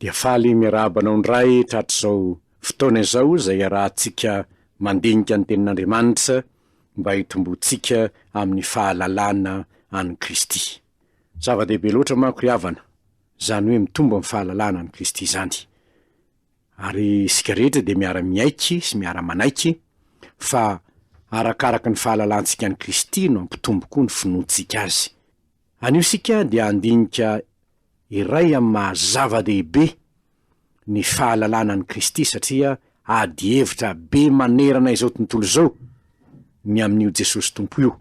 Dia faly miarahaba anao indray tratr'izao fotoana izao izay iarahantsika mandinika ny Tenin'Andriamanitra mba hitomboantsika amin'ny fahalalana an'i Kristy. Zava-dehibe loatra manko ry havana izany hoe mitombo amin'ny fahalalana an'i Kristy izany. Ary isika rehetra dia miara-miaiky sy miara-manaiky fa arakaraka ny fahalalantsika an'i Kristy no hampitombo koa ny finoantsika Azy. Anio isika dia handinika iray amin'ny maha zava-dehibe ny fahalalana an'i Kristy satria ady hevitra be manerana izao tontolo izao ny amin'io Jesosy Tompo io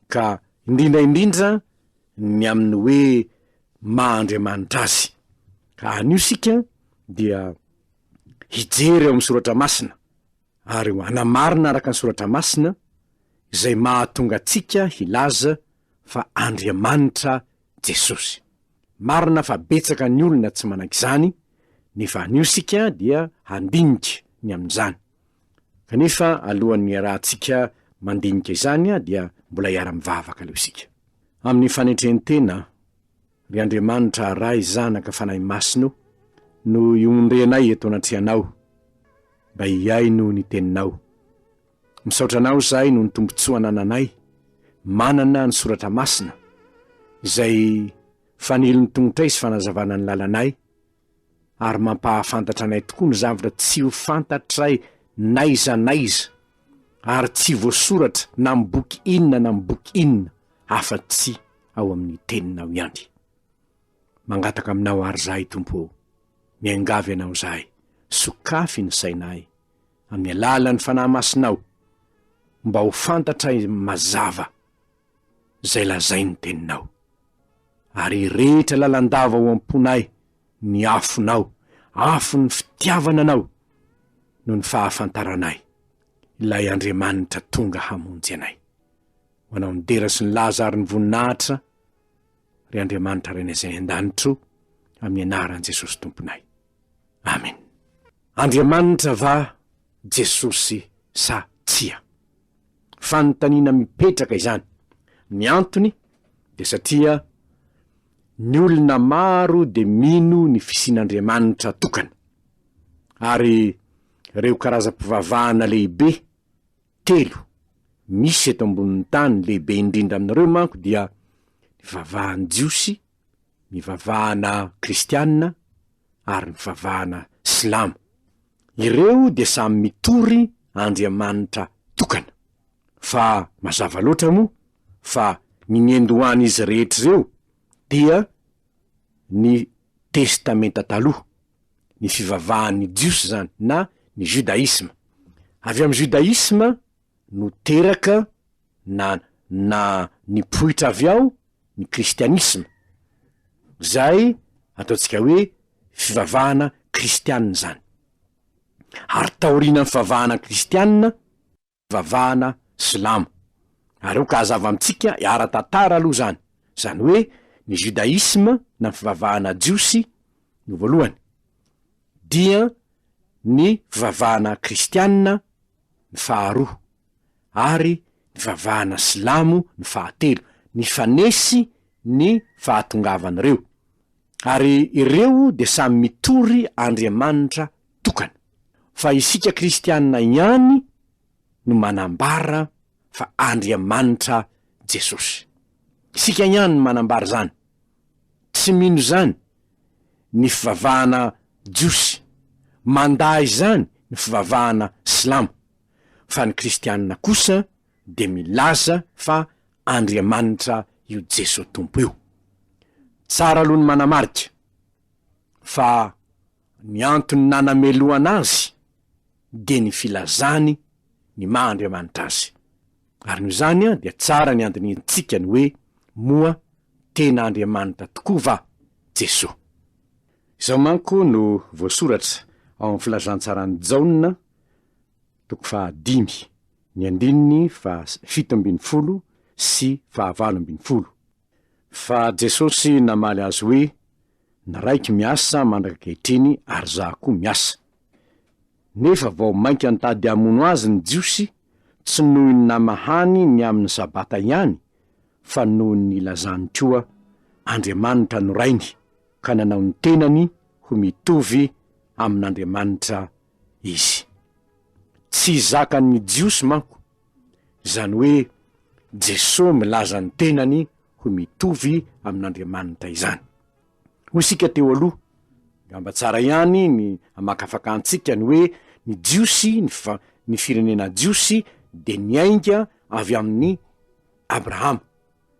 ka indrindra indrindra ny amin'ny hoe maha Andriamanitra azy. Ka anio isika dia hijery ao amin'ny soratra masina ary hanamarina araka ny soratra masina izay mahatonga antsika hilaza fa Andriamanitra Jesosy. Marina fa betsaka ny olona tsy manaiky izany, nefa anio isika dia handinika ny amin'izany. Kanefa alohan'ny hiarahantsika mandinika izany dia mbola hiara-mivavaka aloha isika. Amin'ny fanetren-tena, ry Andriamanitra Ray, Zanaka, Fanahy Masina o, no iondrenay eto anatrehanao mba hihaino ny Teninao. Misaotra Anao izahay noho ny tombontsoa anananay manana ny Soratra Masina izay fanilon'ny tongotray sy fanazavana ny lalanay ary mampahafantatra anay tokoa ny zavatra tsy ho fantatray n'aiza n'aiza ary tsy voasoratra na amin'ny boky inona na amin'ny boky inona afa-tsy ao amin'ny Teninao ihany. Mangataka Aminao àry izahay Tompo ô, miangavy Anao izahay, sokafy ny sainay amin'ny alalan'ny Fanahy Masinao mba ho fantatray mazava izay lazain'ny Teninao. Ary hirehitra lalandava ao am-ponay ny afonao, afon'ny fitiavana Anao, noho ny fahafantaranay ilay Andriamanitra tonga hamonjy anay. Ho Anao ny dera sy ny laza ary ny voninahitra, ry Andriamanitra Rainay izay any an-danitro, amin'ny anaran'i Jesosy Tomponay. Amen. Andriamanitra va Jesosy sa tsia? Fanontaniana mipetraka izany. Ny antony dia satria ny olona maro dia mino ny fisian'Andriamanitra tokana. Ary ireo karazam-pivavahana lehibe telo misy eto ambonin'ny tany, lehibe indrindra amin'ireo manko dia ny fivavahan'ny Jiosy, ny fivavahana kristiana ary ny fivavahana silamo. Ireo dia samy mitory Andriamanitra tokana. Fa mazava loatra moa fa ny niandohan'izy rehetra ireo dia ny Testamenta Taloha, ny fivavahan'ny Jiosy izany na ny Judaisme. Avy amin'ny Judaisme no teraka na na nipoitra avy ao ny kristianisma, izay ataontsika hoe fivavahana kristianina izany. Ary taorianan'ny fivavahana kristianina, fivavahana silamo. Ary aoka hazava amintsika ara-tantara aloha izany, izany hoe ny judaisme na ny fivavahana jiosy no voalohany, dia ny fivavahana kristianina ny faharoa, ary ny fivavahana silamo ny fahatelo, nifanesy ny fahatongavan'ireo, ary ireo dia samy mitory Andriamanitra tokana, fa isika kristiana ihany no manambara fa Andriamanitra Jesosy. Isika ihany no manambara izany, tsy mino izany ny fivavahana jiosy, mandà izany ny fivavahana silamo, fa ny kristianina kosa dia milaza fa Andriamanitra io Jeso Tompo io. Tsara aloha ny manamarika fa ny antony nanamelohana azy dia ny filazany ny maha Andriamanitra azy. Ary noho izany dia tsara ny handinihintsika ny hoe moa tena Andriamanitra tokoa va Jesoa? Izao manko no voasoratra ao amin'ny Filazantsaran'i Jaona, toko fahadimy, ny andininy faha 17 sy faha 18. Fa Jesosy namaly azy hoe, Ny Raiko miasa mandrak'ankehitriny ary Izaho koa miasa. Nefa vao mainka nitady hamono Azy ny Jiosy, tsy noho ny namahany ny amin'ny Sabata ihany, fa noho ny nilazany koa, Andriamanitra no Rainy, ka nanao ny tenany. ho mitovy amin'Andriamanitra izy. Tsy zakan'ny Jiosy manko izany hoe Jesoa milaza ny tenany ho mitovy amin'Andriamanitra izany. Hoy isika teo aloha, angamba tsara ihany ny hamakafakantsika ny hoe ny Jiosy, ny fa- ny firenena Jiosy dia niainga avy amin'i Abrahama.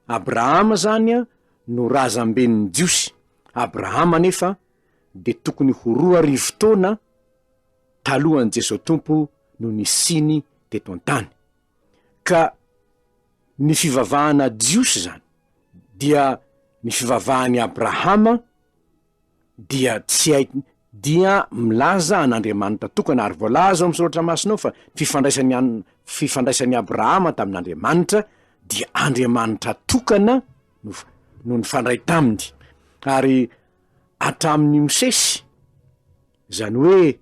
Abrahama izany no razamben'ny Jiosy. Abrahama anefa dia tokony ho 2000 taona talohan'i Jesoa Tompo no nisiany teto an-tany. Ka ny fivavahana jiosy izany dia ny fivavahan'i Abrahama dia tsy hay dia milaza an'Andriamanitra tokana ary voalaza ao amin'ny soratra masina ao fa ny fifandraisan'i an- fifandraisan'i Abrahama tamin'Andriamanitra dia Andriamanitra tokana no no nifandray taminy ary hatramin'i Mosesy Izany hoe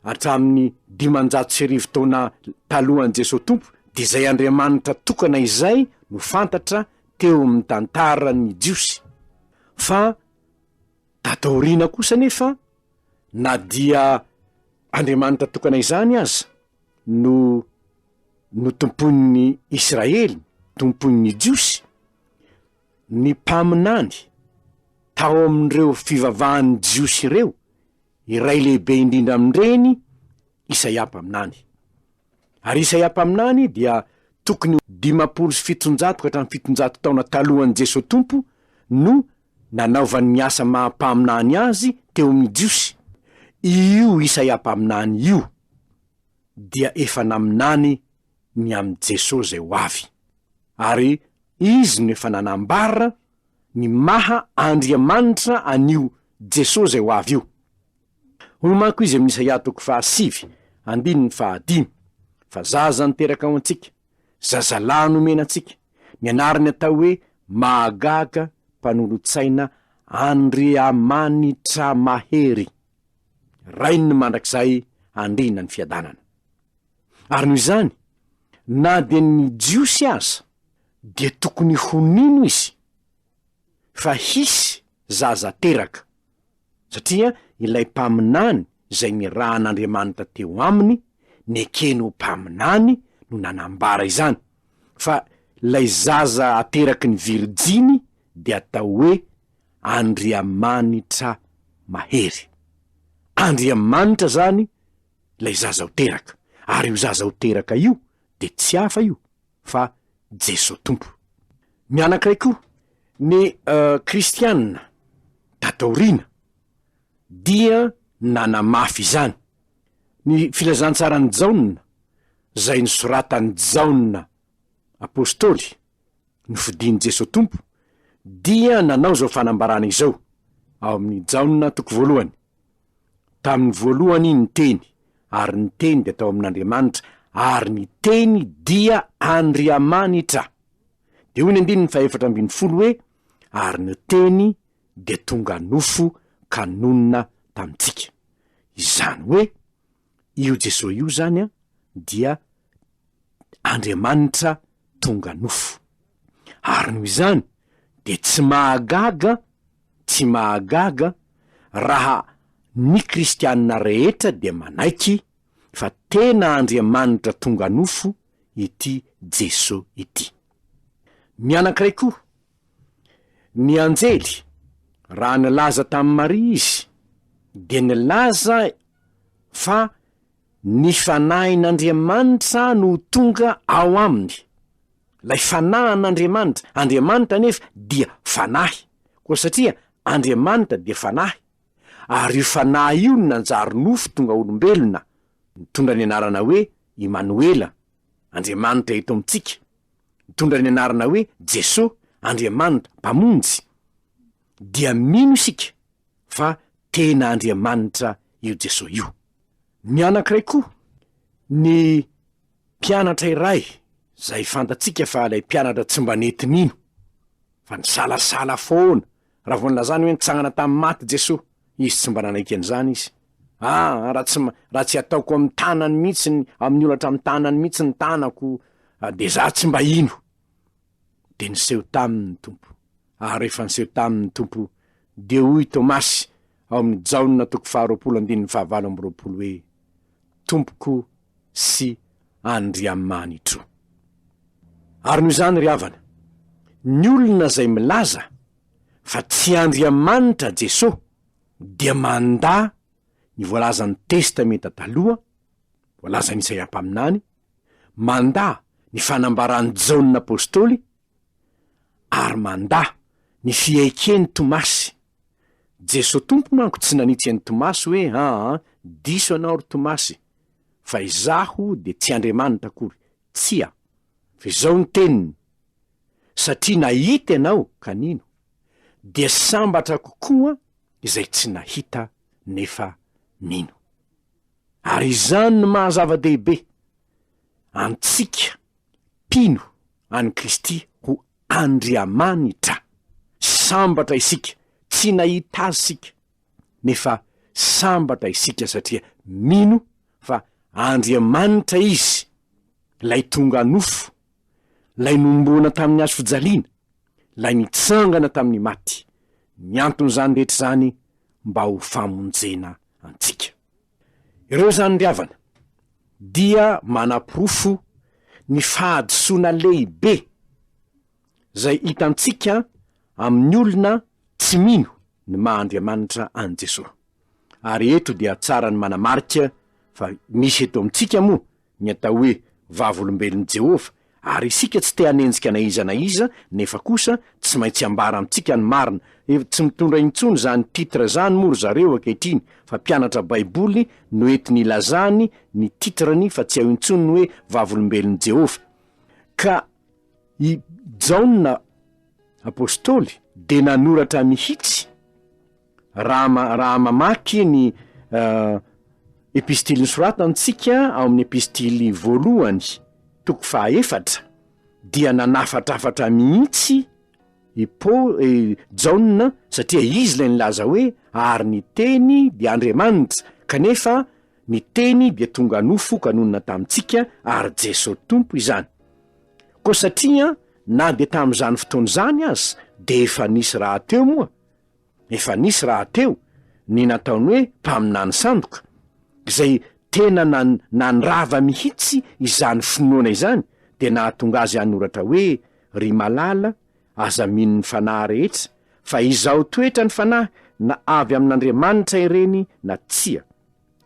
hatramin'ny 1500 taona talohan'i Jesoa Tompo dia izay Andriamanitra tokana izay no fantatra teo amin'ny tantaran'ny Jiosy. Fa tato aoriana kosa anefa na dia Andriamanitra tokana izany aza no notompoin'ny Isiraely, tompoin'ny Jiosy, ny mpaminany tao amin'ireo fivavahan'ny Jiosy ireo, iray lehibe indrindra amin'ireny, Isaia mpaminany. Ary Isaia mpaminany dia tokony ho 750 ka hatramin'ny 700 taona talohan'i Jesoa Tompo no nanaovany ny asa maha mpaminany azy teo amin'ny Jiosy. Io Isaia mpaminany io dia efa naminany ny amin'i Jesoa izay ho avy. Ary Izy no efa nanambara ny maha Andriamanitra an'io Jesoa izay ho avy io. Hoy manko izy amin'ny Isaia toko fahasivy, andininy fahadimy, Fa zaza niteraka ho antsika, zazalahy nomena antsika, ny anarany atao hoe Mahagaga, Mpanolotsaina, Andriamanitra Mahery, Rain'ny mandrakizay, Andriana ny fiadanana. Ary noho izany, na dia ny Jiosy aza dia tokony ho nino izy fa hisy zaza teraka, satria ilay mpaminany izay nirahan'Andriamanitra teo aminy, nekeny ho mpaminany no nanambara izany, fa ilay zaza ateraky ny virijiny dia atao hoe Andriamanitra mahery. Andriamanitra izany ilay zaza ho teraka, ary io zaza ho teraka io dia tsy hafa io fa Jesoa Tompo. Ny anankiray koa, ny kristiana tato aoriana dia nanamafy izany. Ny filazantsaran'i Jaona izay nosoratan'i Jaona apostoly, nofidin'i Jesoa Tompo dia nanao izao fanambarana izao ao amin'ny Jaona toko voalohany, Tamin'ny voalohany ny Teny, ary ny Teny dia tao amin'Andriamanitra, ary ny Teny dia Andriamanitra. Dia hoy ny andininy fahefatra ambinifolo hoe, Ary ny Teny dia tonga nofo ka nonina tamintsika. Izany hoe, io Jesoa io izany dia Andriamanitra tonga nofo. Ary noho izany dia tsy mahagaga, tsy mahagaga raha ny kristianina rehetra dia manaiky fa tena Andriamanitra tonga nofo ity Jeso ity. Ny anankiray koa, ny anjely raha nilaza tamin'i Maria izy dia nilaza fa Ny Fanahin'Andriamanitra no ho tonga ao aminy. Ilay Fanahin'Andriamanitra. Andriamanitra anefa dia Fanahy. Koa satria Andriamanitra dia Fanahy, ary io Fanahy io no nanjary nofo tonga olombelona, nitondra ny anarana hoe Imanoela, Andriamanitra eto amintsika, nitondra ny anarana hoe Jesoa, Andriamanitra Mpamonjy, dia mino isika fa tena Andriamanitra io Jesoa io. Ny anankiray koa, ny mpianatra iray izay fantatsika fa ilay mpianatra tsy mba nety nino, fa nisalasala foana, raha vao nilazany hoe nitsangana tamin'ny maty Jesoa, izy tsy mba nanaiky an'izany izy. Ah, raha tsy raha tsy ataoko amin'ny tanany mihitsy ny amin'ny holatra amin'ny tanany mihitsy ny tanako, dia za tsy mba hino. Dia niseho taminy ny Tompo. Ary rehefa niseho taminy ny Tompo, dia hoy Tomasy. ao amin'ny Jaona toko faharoapolo andininy fahavalo amby roapolo hoe, Tompoko sy Andriamanitro. Ary noho izany ry havana, ny olona izay milaza fa tsy Andriamanitra Jeso dia mandà ny voalazan'ny Testamenta Taloha, voalazan'i Isaia mpaminany, mandà ny fanambaran'i Jaona Apostoly, ary mandà ny fieken'i Tomasy. Jesoa Tompo manko tsy nanitsy an'i Tomasy hoe aa diso ianao ry Tomasy fa izaho dia tsy Andriamanitra akory, tsia, fa izao ny teniny, satria nahita ianao ka nino, dia sambatra kokoa izay tsy nahita nefa mino. Ary izany no maha zava-dehibe antsika mpino an'i Kristy ho Andriamanitra. Sambatra isika, tsy nahita Azy isika, nefa sambatra isika satria mino fa Andriamanitra Izy, Ilay tonga nofo, Ilay nohomboana tamin'ny hazo fijaliana, Ilay nitsangana tamin'ny maty. Ny anton'izany rehetra izany mba ho famonjena antsika. Ireo izany ry havana dia manaporofo ny fahadisoana lehibe izay hitantsika amin'ny olona tsy mino ny maha Andriamanitra an'i Jesoa. Ary eto dia tsara ny manamarika fa misy eto amintsika moa ny atao hoe Vavolombelon'i Jehovah, ary isika tsy te hanenjika na iza na iza, nefa kosa tsy maintsy ambara amintsika ny marina. Efa tsy mitondra intsony izany titre izany moa ry zareo ankehitriny, fa mpianatra Baiboly no entiny ilazany ny titre-ny fa tsy ao intsony ny hoe Vavolombelon'i Jehovah. Ka i Jaona Apostoly dia nanoratra mihitsy. Raha raha mamaky ny epistily nosoratany tsika ao amin'ny epistily voalohany toko fahaefatra dia nanafatrafatra mihitsy i Paoly i Jaona satria izy ilay nilaza hoe ary ny teny dia Andriamanitra kanefa ny teny dia tonga nofo ka nonina tamintsika ary Jesoa Tompo izany. Koa satria na dia tamin'izany fotoana izany aza dia efa nisy rahateo moa Efa nisy rahateo ny nataony hoe mpaminany sandoka, izay tena nandrava mihitsy izany finoana izany, dia nahatonga azy hanoratra hoe, Ry malala, aza mino ny fanahy rehetra, fa izao toetra ny fanahy na avy amin'Andriamanitra ireny na tsia,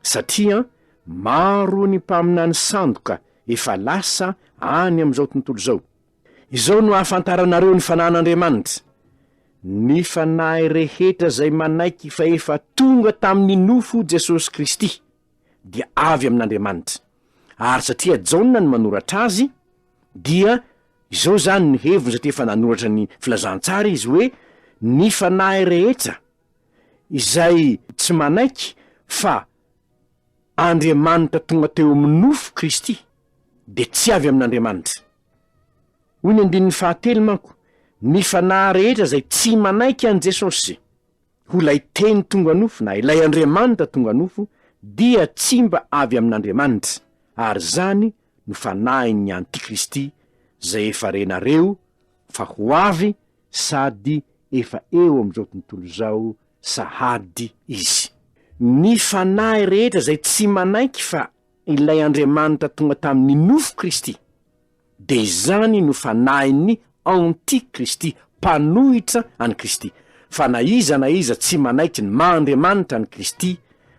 satria maro ny mpaminany sandoka efa lasa any amin'izao tontolo izao. Izao no ahafantaranareo ny Fanahin'Andriamanitra, Ny fanahy rehetra izay manaiky fa efa tonga tamin'ny nofo Jesosy Kristy dia avy amin'Andriamanitra. Ary satria Jaona no manoratra azy, dia izao izany no heviny satria efa nanoratra ny filazantsara izy hoe, Ny fanahy rehetra izay tsy manaiky fa Andriamanitra tonga teo amin'ny nofo Kristy dia tsy avy amin'Andriamanitra. Hoy ny andininy fahatelo manko, Ny fanahy rehetra izay tsy manaiky an'i Jesosy ho ilay Teny tonga nofo na ilay Andriamanitra tonga nofo dia tsy mba avy amin'Andriamanitra, ary izany no fanahin'ny antikristy izay efa renareo fa ho avy sady efa eo amin'izao tontolo izao sahady izy. Ny fanahy rehetra izay tsy manaiky fa ilay Andriamanitra tonga tamin'ny nofo Kristy dia izany no fanahin'ny anti-Kristy, mpanohitra an'i Kristy. Fa na iza na iza tsy manaiky ny maha Andriamanitra an'i Kristy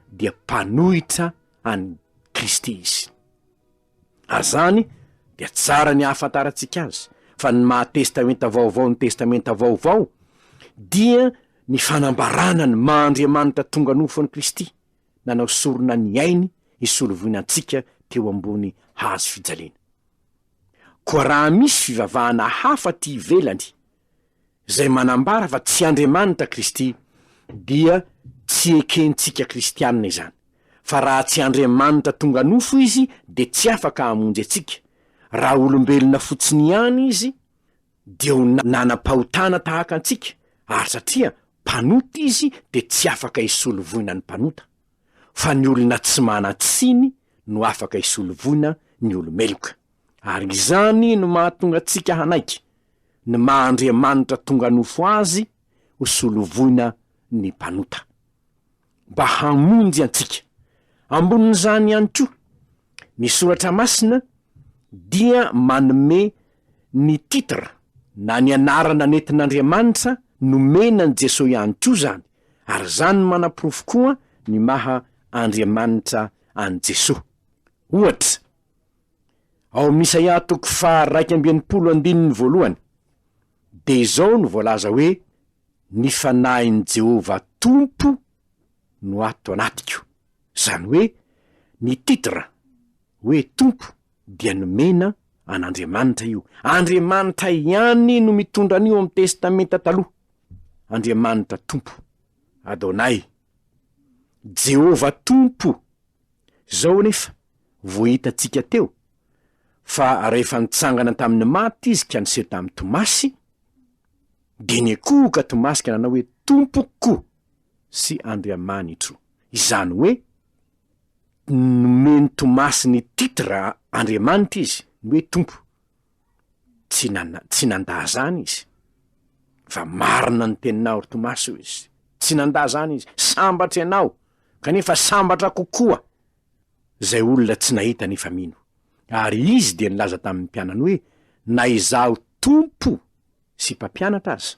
dia mpanohitra an'i Kristy izy. Ary izany dia tsara ny ahafantarantsika azy, fa ny maha Testamenta Vaovao ny Testamenta Vaovao dia ny fanambarana ny maha Andriamanitra tonga nofo an'i Kristy, nanao sorona ny ainy hisolovoina antsika teo ambony hazo fijaliana. Koa raha misy fivavahana hafa aty ivelany izay manambara fa tsy Andriamanitra Kristy dia tsy ekentsika kristianina izany, fa raha tsy Andriamanitra tonga nofo Izy dia tsy afaka hamonjy antsika, raha olombelona fotsiny ihany Izy dia ho nanam-pahotana tahaka antsika, ary satria mpanota izy dia tsy afaka hisolo voina ny mpanota, fa ny olona tsy manan-tsiny no afaka hisolo voina ny olo-meloka. Ary izany no mahatonga antsika hanaiky ny maha Andriamanitra tonga nofo Azy ho solovoina ny mpanota. mba hamonjy antsika. Ambonin'izany ihany koa, ny Soratra Masina dia manome ny titre na ny anarana nentin'Andriamanitra nomena an'i Jesoa ihany koa izany, ary izany no manaporofo koa ny maha Andriamanitra an'i Jesoa. Ohatra, ao amin'ny Isaia toko faha-61 andininy voalohany, dia izao no voalaza hoe, Ny Fanahin'i Jehovah Tompo no ato anatiko. Izany hoe, ny titre hoe Tompo dia nomena an'Andriamanitra io. Andriamanitra ihany no mitondra an'io amin'ny Testamenta Taloha. Andriamanitra Tompo. Adonai. Jehovah Tompo. Izao anefa, vao hitantsika teo fa rehefa nitsangana tamin'ny maty izy ka niseho tamin'i Tomasy, dia niankohoka Tomasy ka nanao hoe, Tompoko sy Andriamanitro. Izany hoe, nomen'i Tomasy ny titre Andriamanitra izy, ny hoe Tompo. Tsy nana, tsy nandà izany izy. Fa marina ny teninao ry Tomasy hoy izy. Tsy nandà izany izy. Sambatra ianao, kanefa sambatra kokoa izay olona tsy nahita nefa mino. Ary izy dia nilaza tamin'ny mpianany hoe, Na izaho Tompo sy Mpampianatra aza,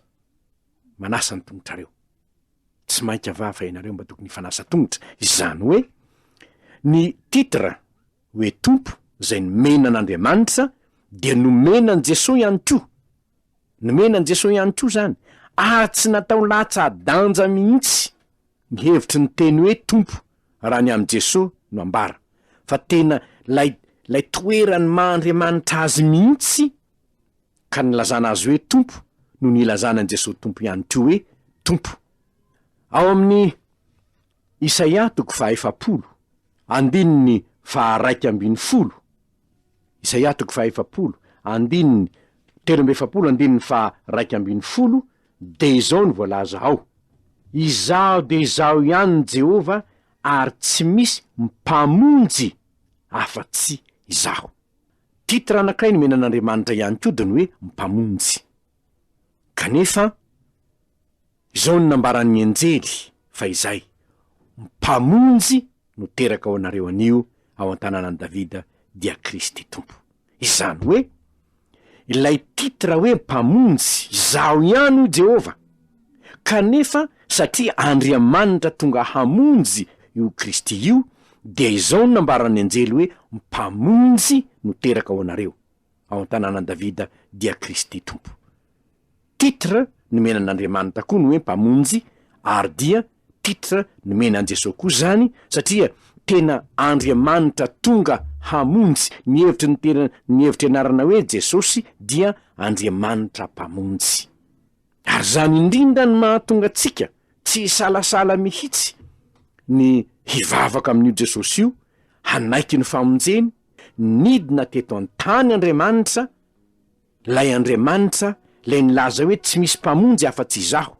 manasa ny tongotrareo. Tsy mainka va fa ianareo mba tokony hifanasa tongotra. Izany hoe, ny titre hoe Tompo izay nomena an'Andriamanitra dia nomena an'i Jesoa ihany koa. Nomena an'i Jesoa ihany koa izany. Ary tsy natao latsa-danja mihitsy ny hevitry ny teny hoe Tompo raha ny amin'i Jesoa no ambara, fa tena ilay ilay toeran'ny maha Andriamanitra Azy mihitsy ka nilazana Azy hoe Tompo no nilazana an'i Jesoa Tompo ihany koa hoe Tompo. Ao amin'ny Isaia toko fahaefapolo, andininy faharaika ambin'ny folo, Isaia toko fahaefapolo, andininy 43 andininy faha-11 dia izao no voalaza ao, Izaho dia Izaho ihany ny Jehovah ary tsy misy Mpamonjy afa-tsy Izaho. Titre anankiray nomena an'Andriamanitra ihany koa dia ny hoe Mpamonjy. Kanefa, izao no nambaran'ny anjely fa izay, Mpamonjy no teraka ho anareo anio ao an-tanànan'i Davida dia Kristy Tompo. Izany hoe, ilay titre hoe Mpamonjy, Izaho ihany hoy Jehovah, kanefa satria Andriamanitra tonga hamonjy io Kristy io, dia izao no nambaran'ny anjely hoe Mpamonjy no teraka ho anareo ao an-tanànan'i Davida dia Kristy Tompo. Titre nomena an'Andriamanitra koa ny hoe Mpamonjy ary dia titre nomena an'i Jesoa koa izany satria tena Andriamanitra tonga hamonjy, ny hevitry ny tena ny hevitry anarana hoe Jesosy dia Andriamanitra Mpamonjy. Ary izany indrindra no mahatonga antsika tsy hisalasala mihitsy ny hivavaka amin'io Jesosy io, hanaiky ny famonjeny, nidina teto an-tany Andriamanitra, Ilay Andriamanitra ilay nilaza hoe tsy misy mpamonjy afa-tsy Izaho,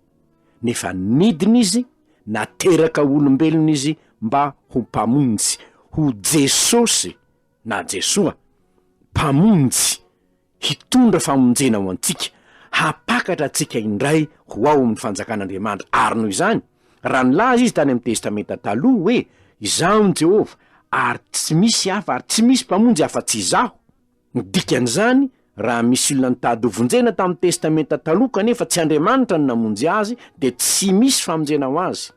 nefa nidina Izy, nateraka ho olombelona Izy mba ho Mpamonjy, ho Jesosy na Jesoa, Mpamonjy, hitondra famonjena ho antsika, hampakatra antsika indray ho ao amin'ny fanjakan'Andriamanitra. Ary noho izany, raha nilaza Izy tany amin'ny Testamenta Taloha hoe, Izaho no Jehovah, ary tsy misy hafa, ary tsy misy mpamonjy afa-tsy Izaho, Ny dikan'izany, raha misy olona nitady hovonjena tamin'ny Testamenta Taloha kanefa tsy Andriamanitra no namonjy azy dia tsy misy famonjena ho azy.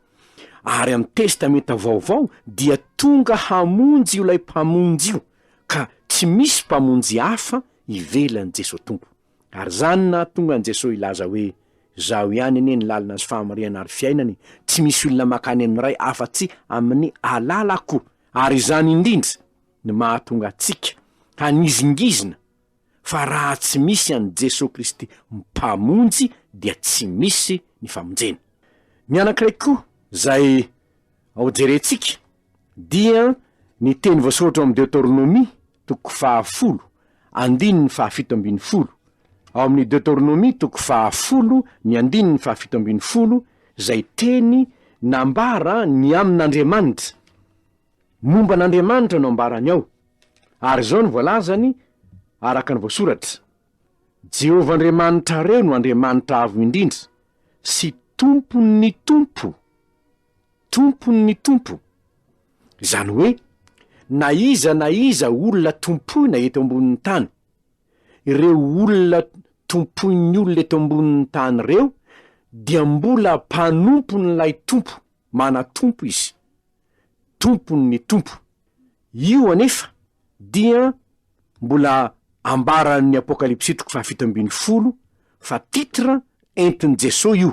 Ary amin'ny Testamenta Vaovao dia tonga hamonjy io ilay Mpamonjy io ka tsy misy Mpamonjy hafa ivelan'i Jesoa Tompo. Ary izany no nahatonga an'i Jesoa hilaza hoe, Izaho ihany anie ny lalana sy fahamariana ary fiainana e, tsy misy olona makany amin'ny Ray afa-tsy amin'ny alalako. Ary izany indrindra no mahatonga antsika hanizingizina fa raha tsy misy an'i Jesoa Kristy Mpamonjy dia tsy misy ny famonjena. Ny anankiray koa izay ao jerentsika dia ny teny voasoratra ao amin'ny Deoteronomia toko fahafolo andininy fahafito ambin'ny folo. Ao amin'ny Deoteronomia toko fahafolo ny andininy fahafito ambin'ny folo izay teny nambara ny amin'Andriamanitra. Momba an'Andriamanitra no ambarany ao, ary izao no voalazany araka ny voasoratra, Jehovah Andriamanitrareo no Andriamanitra Avo Indrindra sy Tompon'ny tompo. Tompon'ny Tompo. Izany hoe, na iza na iza olona tompoina eto ambonin'ny tany, ireo olona tompoin'ny olona eto ambonin'ny tany ireo dia mbola mpanompon'ilay Tompo, manan-tompo izy, Tompon'ny Tompo. Io anefa dia mbola ambaran'ny Apokalypsy toko fahafito 17 fa titre entin'i Jesoa io.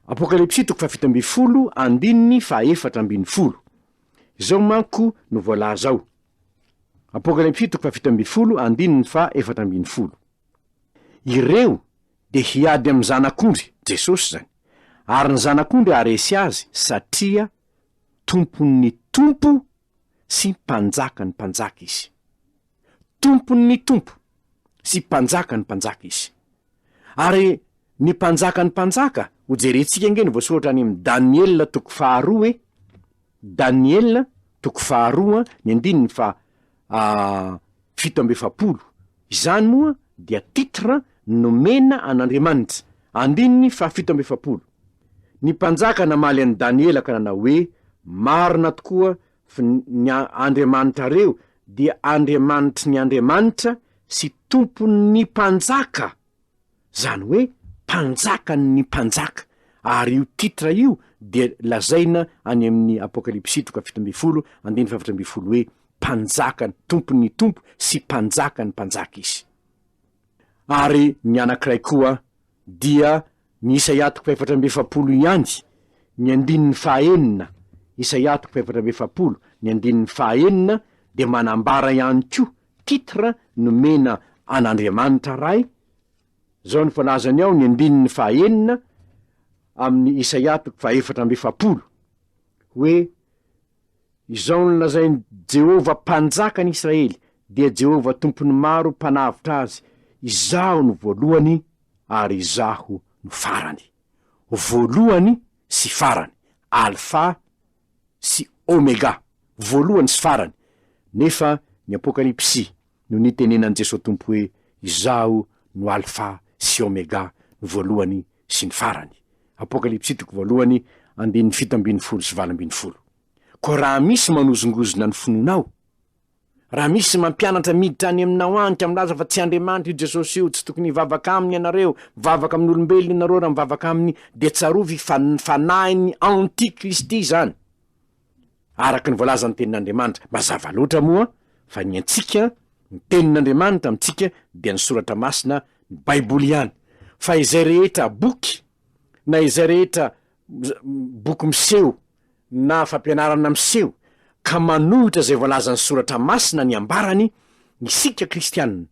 Apokalypsy toko fahafito 17 andininy faha-14. Izao manko no voalaza ao. Apokalypsy toko fahafito 17 andininy faha-14. Ireo dia hiady amin'ny Zanak'ondry, Jesosy izany, ary ny Zanak'ondry haharesy azy satria Tompon'ny tompo sy Mpanjakan'ny mpanjaka Izy. Tompon'ny tompo sy Mpanjakan'ny mpanjaka Izy. Ary ny Mpanjakan'ny mpanjaka, hojerentsika ange ny voasoratra any amin'ny Daniela toko faharoa e, Daniela toko faharoa ny andininy faha 47. Izany moa dia titre nomena an'Andriamanitra. Andininy faha 47. Ny mpanjaka namaly an'i Daniela ka nanao hoe, Marina tokoa fa ny Andriamanitrareo dia Andriamanitry ny andriamanitra sy Tompon'ny mpanjaka, izany hoe Mpanjakan'ny mpanjaka, ary io titre io dia lazaina any amin'ny Apokalypsy toko 17 andininy faha-14 hoe Mpanjakan'ny Tompon'ny tompo sy Mpanjakan'ny mpanjaka Izy. Ary ny anankiray koa dia Ny Isaia toko faha-44 ihany, ny andininy fahaenina, Isaia toko faha-44, ny andininy fahaenina dia manambara ihany koa titre nomena an'Andriamanitra Ray, izao no falazany ao, ny andininy fahaenina amin'ny Isaia toko faha-44, hoe, Izao no lazain'i Jehovah Mpanjakan'i Israely, dia Jehovah Tompon'ny maro Mpanavotra azy, Izaho no voalohany ary Izaho no farany. Voalohany sy farany, Alfa sy Omega, voalohany sy farany. Nefa ny Apokalypsy no nitenenan'i Jesoa Tompo hoe, Izaho no Alfa sy Omega, ny voalohany sy ny farany. Apokalypsy toko voalohany, andininy 17 sy 18. Koa raha misy manozongozona ny finoanao, raha misy mampianatra miditra any aminao any ka milaza fa tsy Andriamanitra io Jesosy io, tsy tokony hivavaka aminy ianareo, mivavaka amin'olombelona ianareo raha mivavaka aminy, dia tsarovy fa ny fanahin'ny antikristy izany. Araka ny voalazan'ny tenin'Andriamanitra. Mazava loatra moa fa ny antsika, ny tenin'Andriamanitra amintsika dia ny soratra masina, ny baiboly ihany. Fa izay rehetra boky na izay rehetra boky miseho na fampianarana miseho ka manohitra izay voalazan'ny soratra masina ny ambarany, isika kristianina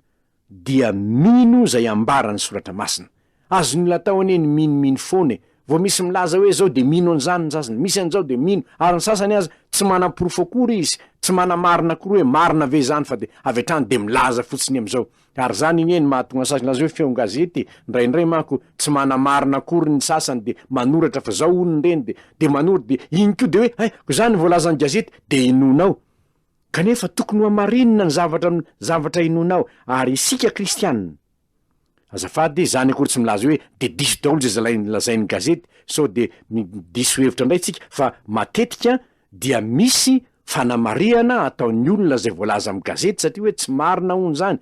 dia mino izay ambaran'ny soratra masina. Azon'ny olona atao anie ny minomino foana e! Vao misy milaza hoe zao dia mino an'izany ny sasany, misy an'izao dia mino, ary ny sasany aza tsy manam-porofo akory izy, tsy manamarina akory hoe marina ve izany fa dia avy hatrany dia milaza fotsiny amin'izao. Ary izany anie no mahatonga ny sasany milaza hoe feon-gazety e! Indraindray manko tsy manamarina akory ny sasany dia manoratra fa zao hono ireny dia dia manoratra dia iny koa dia hoe hay, koa izany no voalazan'ny gazety dia inoanao. Kanefa tokony ho hamarinina ny zavatra zavatra inoanao, ary isika kristianina, azafady, izany akory tsy milaza hoe de diso daholo izay zalainy lazain'ny gazety, sao de diso hevitra indray tsika, fa matetika dia misy fanamarihana ataon'ny olona izay voalaza amin'ny gazety satria hoe tsy marina hono izany,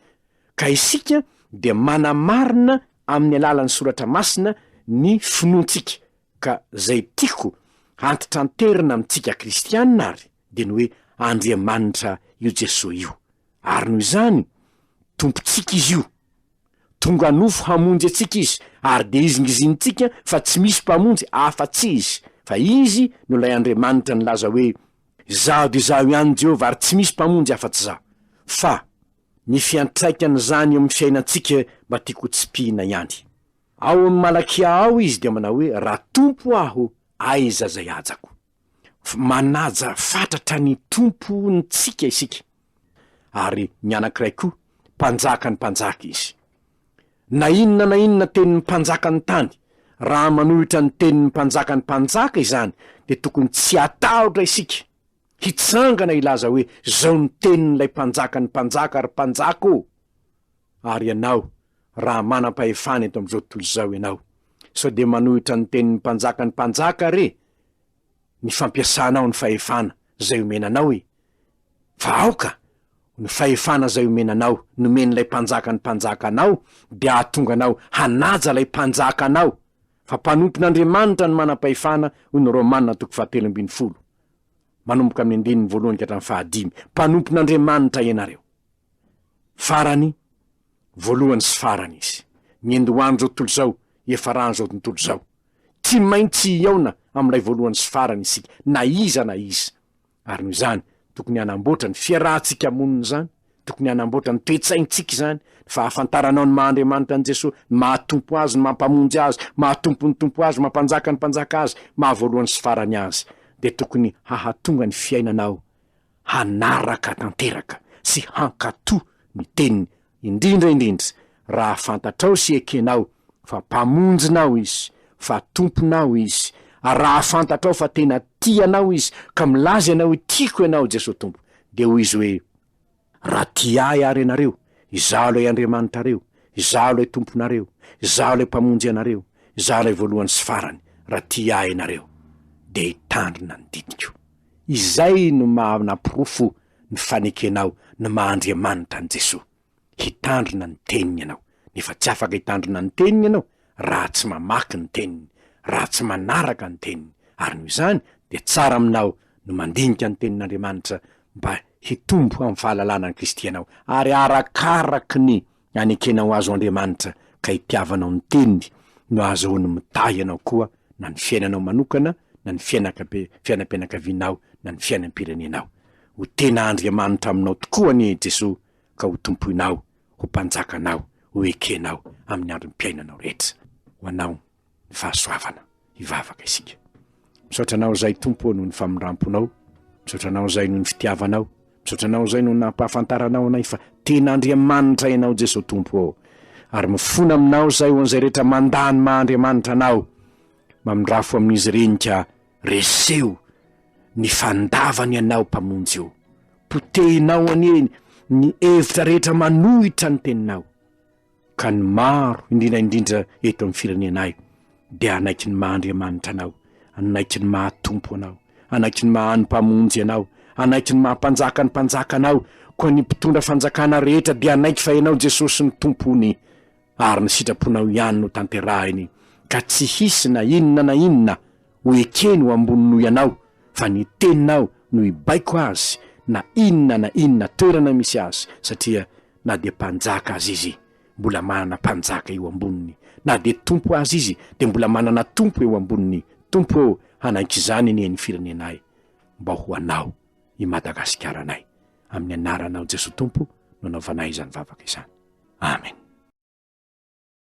ka isika dia manamarina amin'ny alalan'ny soratra masina ny finoantsika, Ka zay tiako hantitranterina amintsika kristianina ary dia ny hoe Andriamanitra io Jesoa io. Ary noho izany, Tompontsika Izy io. Tonga nofo hamonjy antsika Izy, ary dia izingizinintsika fa tsy misy mpamonjy afa-tsy Izy, fa Izy no ilay Andriamanitra nilaza hoe, Izaho dia Izaho ihany Jehovah ary tsy misy mpamonjy afa-tsy Izaho. Fa ny fiantraikan'izany eo amin'ny fiainantsika mba tiako ho tsipihina ihany. Ao amin'ny Malakia ao izy dia manao hoe, Raha Tompo aho, aiza izay hajako? Manaja fatratra ny Tompontsika isika. Ary ny anankiray koa, Mpanjakan'ny mpanjaka izy. Na inona na inona tenin'ny mpanjakan'ny tany, raha manohitra ny tenin'ny Mpanjakan'ny mpanjaka izany, dia tokony tsy hatahotra isika, hitsangana hilaza hoe, Izao ny tenin'ilay Mpanjakan'ny mpanjaka, ry Mpanjaka ô! Ary ianao, raha manam-pahefana eto amin'izao tontolo izao ianao, sao dia manohitra ny tenin'ny Mpanjakan'ny mpanjaka re? ny fampiasanao ny fahefana izay omena anao e! Fa aoka ny fahefana izay omena anao, nomen'ilay Mpanjaka ny Mpanjaka anao, dia hahatonga anao hanaja ilay Mpanjaka anao, fa mpanompon'Andriamanitra no manam-pahefana, hoy ny Romana toko fahatelo ambin'ny folo, manomboka amin'ny andininy voalohany ka hatramin'ny fahadimy, Mpanompon'Andriamanitra ianareo. Farany, voalohany sy farany Izy. Niandohan'izao tontolo izao, hiafaran'izao tontolo izao. Tsy maintsy hihaona amin'ilay voalohany sy farany isika, na iza na iza. Ary noho izany, tokony hanamboatra ny fiarahantsika monina izany, tokony hanamboatra ny toe-tsaintsika izany, ny fahafantaranao ny maha Andriamanitra an'i Jesoa, ny maha Tompo Azy, ny maha Mpamonjy Azy, maha Tompon'ny Tompo Azy, maha Mpanjaka ny Mpanjaka Azy, maha voalohany sy farany Azy, dia tokony hahatonga ny fiainanao hanaraka tanteraka sy hankatò ny Teniny, indrindra indrindra raha fantatrao sy ekenao fa Mpamonjinao Izy, fa Tomponao Izy, ary raha fantatrao fa tena tia anao Izy, ka milaza ianao hoe tiako Ianao Jesoa Tompo, dia hoy Izy hoe, Raha tia Ahy àry ianareo, Izaho ilay Andriamanitrareo, Izaho ilay Tomponareo, Izaho ilay Mpamonjy anareo, Izaho ilay voalohany sy farany, raha tia Ahy ianareo, dia hitandrina ny didiko. Izay no maha-naporofo ny fanekenao ny maha-Andriamanitra an'i Jesoa. Hitandrina ny Teniny ianao. Nefa tsy afaka hitandrina ny Teniny ianao raha tsy mamaky ny Teniny, raha tsy manaraka ny Teniny. Ary noho izany dia tsara aminao no mandinika ny Tenin'Andriamanitra mba hitombo amin'ny fahalalana an'i Kristy ianao. Ary arakaraky ny anekenao Azy ho Andriamanitra ka itiavanao ny Teniny no ahazahoany mitahy anao koa na ny fiainanao manokana na ny fiainakabe fiainam-pianakavianao na ny fiainam-pirenenao. Ho tena Andriamanitra aminao tokoa anie i Jesoa ka ho tompoinao, ho mpanjakanao, ho ekenao amin'ny androm-piainanao rehetra. Ho anao ny fahasoavana. Hivavaka isika. Misaotra anao izay Tompo ô noho ny famindramponao, misaotra anao izay noho ny fitiavanao, misaotra anao izay noho ny nampahafantaranao anay fa tena Andriamanitra ianao Jesoa Tompo ô. Ary mifona aminao izay ho an'izay rehetra mandà ny maha Andriamanitra anao. Mamindrafo amin'izy ireny ka reseho ny fandavany anao Mpamonjy ô. Potehinao anie ny hevitra rehetra manohitra ny teninao. Ka ny maro, indrindra indrindra eto amin'ny firenenay, dia hanaiky ny maha Andriamanitra Anao, hanaiky ny maha Tompo Anao, hanaiky ny maha ny Mpamonjy Anao, hanaiky ny maha Mpanjaka ny Mpanjaka Anao, koa ny mpitondra fanjakana rehetra dia hanaiky fa Ianao Jesosy no Tompony, ary ny sitraponao ihany no tanterahiny, ka tsy hisy na inona na inona ho ekeny ho ambony noho Ianao, fa ny Teninao no hibaiko azy na inona na inona toerana misy azy, satria na dia mpanjaka aza izy, mbola manana mpanjaka eo amboniny, na dia tompo aza izy, dia mbola manana tompo eo amboniny, Tompo ô, hanaiky izany anie ny firenenay, mba ho Anao i Madagasikaranay, amin'ny anaranao Jesoa Tompo no anaovanay izany vavaka izany.